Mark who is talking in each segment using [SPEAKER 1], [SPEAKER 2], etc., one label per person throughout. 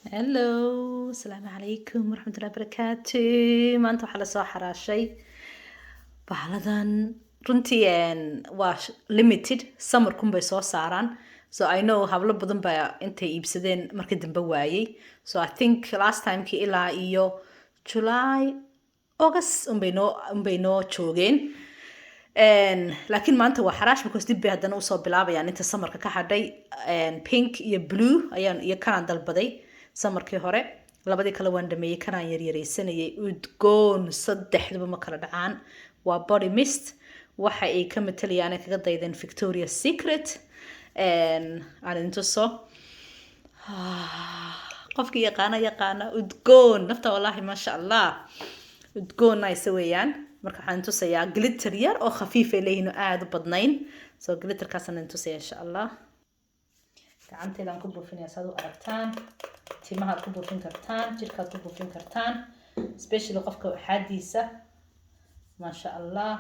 [SPEAKER 1] Hello, asalaamu calaykum waraxmatullahi barakaatu. Maanta waxaa lasoo xaraashay bahaladan. Runtii waa limited, summerkun bay soo saaraan. So I know hablo badan baa intay iibsadeen markii dambe waayey. So I think last timekii ilaa iyo July, August unbay noo joogeen. Laakiin maanta waa xaraash because dib bay haddana usoo bilaabayaan inta summerka ka hadhay. Pink iyo blue ayaan iyo kanaan dalbaday summerkii hore. Labadii kale waan dhameeyey, kanaan yaryaraysanayay. Udgoon saddexduba ma kala dhacaan. Waa body mist. Waxa ay ka matalayaan ay kaga daydeen Victoria Secret. Aan idin tuso. Qofkii yaqaana yaqaana udgoon nafta, wallaahi, maasha Allah, udgoon nice weeyaan. Marka waxaan tusayaa glitter yar oo khafiif ay leeyihiin oo aada u badnayn. So glitterkaasaan idin tusaya, insha Allah. Gacanteydaan ku buufinaya saad u aragtaan. Timahaad ku buufin kartaan, jirkaad ku buufin kartaan, especially qofka xaadiisa, maasha Allah.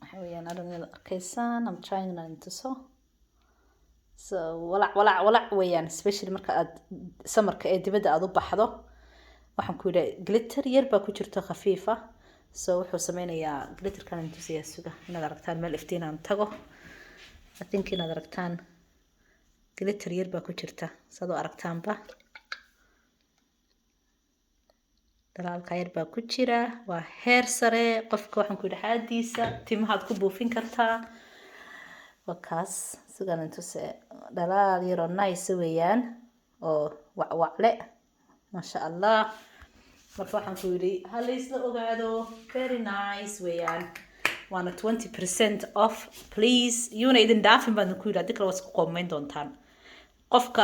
[SPEAKER 1] Waxa weeyaan adhan inaad arkaysaan. I'm trying inaan idin tuso. So walac walac walac weeyaan, especially marka aad summerka ee dibadda aad u baxdo. Waxaan ku yidhi glitter yar baa ku jirto khafiifa. So wuxuu sameynayaa glitterkan idin tusayaa. Suga inaad aragtaan, meel iftiin aan tago. I think inaad aragtaan, glitter yar baa ku jirta saad u aragtaanba. Dhalaalka yar baa ku jira. Waa heer sare. Qofka, waxaan ku yidhi, xaadiisa, timahaad ku buufin kartaa. Waa kaas sigan tuse. Dhalaal yaroo nice weeyaan oo wacwacle, maasha Allah. Marka waxaan ku yidhi ha laysla ogaado, very nice weeyaan, waana 20% off. Please yuuna idin dhaafin baan ku yidhi. Haddii kale waa isku qoomayn doontaan. Qofka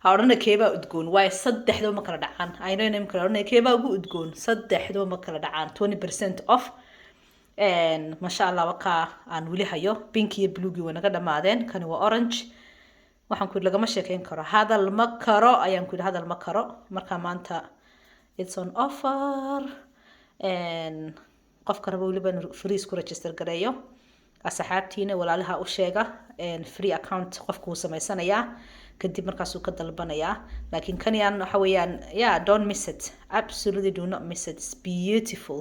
[SPEAKER 1] ha odhana keebaa udgoon, waayo saddexdaba ma kala dhacaan. Ayno inay ma kala odhanaya keebaa ugu udgoon. Saddexdaba ma kala dhacaan. 20% off, maasha Allah. Wakaa aan weli hayo. Pink iyo bluegi way naga dhamaadeen. Kani waa orange. Waxaan ku yidhi lagama sheekeyn karo, hadal ma karo ayaan ku yidhi, hadal ma karo. Marka maanta it's on offer. Qofka raba weliba inuu free isku register gareeyo, asxaabtiina, walaalaha u sheega. Free account qofku wuu samaysanayaa, kadib markaasuu ka dalbanayaa. Laakiin kani aan waxa weeyaan, yeah, don't miss it, absolutely do not miss it. It's beautiful.